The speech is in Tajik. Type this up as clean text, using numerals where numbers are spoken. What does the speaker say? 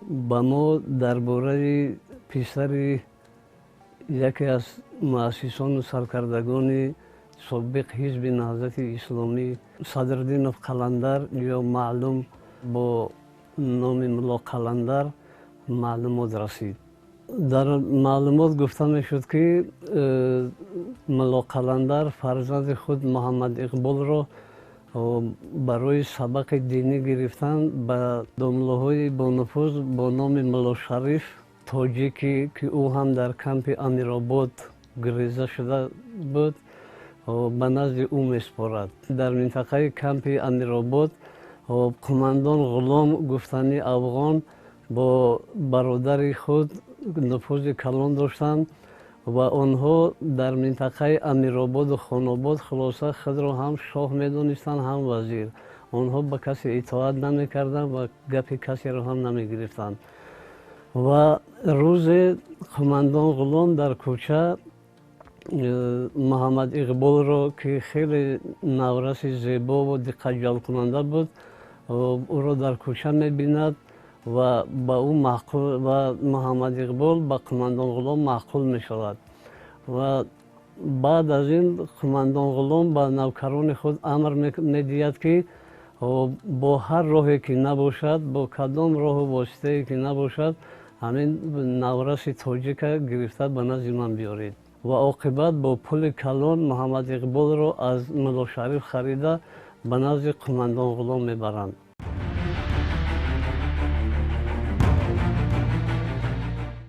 Ба мо дар бораи писари яке аз муассисону саркардагони собиқ Ҳизби Наҳзати Исломӣ, Садриддинов Қаландар ё маълум бо номи Мулло Қаландар, маълумот расид. Дар маълумот гуфта мешуд, ки Мулло Қаландар фарзанди худ Муҳаммад Иқболро барои сабақи динӣ гирифтан ба домлаҳои бонуфуз бо номи Мулло Шариф тоҷикӣ, ки ӯ ҳам дар кампи Амиробод гиреза шуда буд, ба назди ӯ месупорад. Дар минтақаи кампи Амиробод қумандон Ғулом гуфтанӣ афғон бо бародари худ нуфузи калон доштанд ва онҳо дар минтақаи Амирободу Хонобод, хулоса, худро ҳам шоҳ медонистанд, ҳам вазир. Онҳо ба касе итоат намекарданд ва гапи касеро ҳам намегирифтанд. Ва рӯзе қумандон Ғулом дар кӯча Муҳаммад Иқболро, ки хеле навраси зебову диққатҷалбкунанда буд, ӯро дар кӯча мебинад ва ба ӯ маъқул, ва Муҳаммад Иқбол ба қумандон Ғулом маъқул мешавад. Ва баъд аз ин қумандон Ғулом ба навкарони худ амр медиҳад, ки бо ҳар роҳе ки набошад, бо кадом роҳу воситае ки набошад, ҳамин навраси тоҷика гирифта ба назди ман биёред. Ва оқибат бо пули калон Муҳаммад Иқболро аз Мулло Шариф харида, ба назди қумандон Ғулом мебаранд.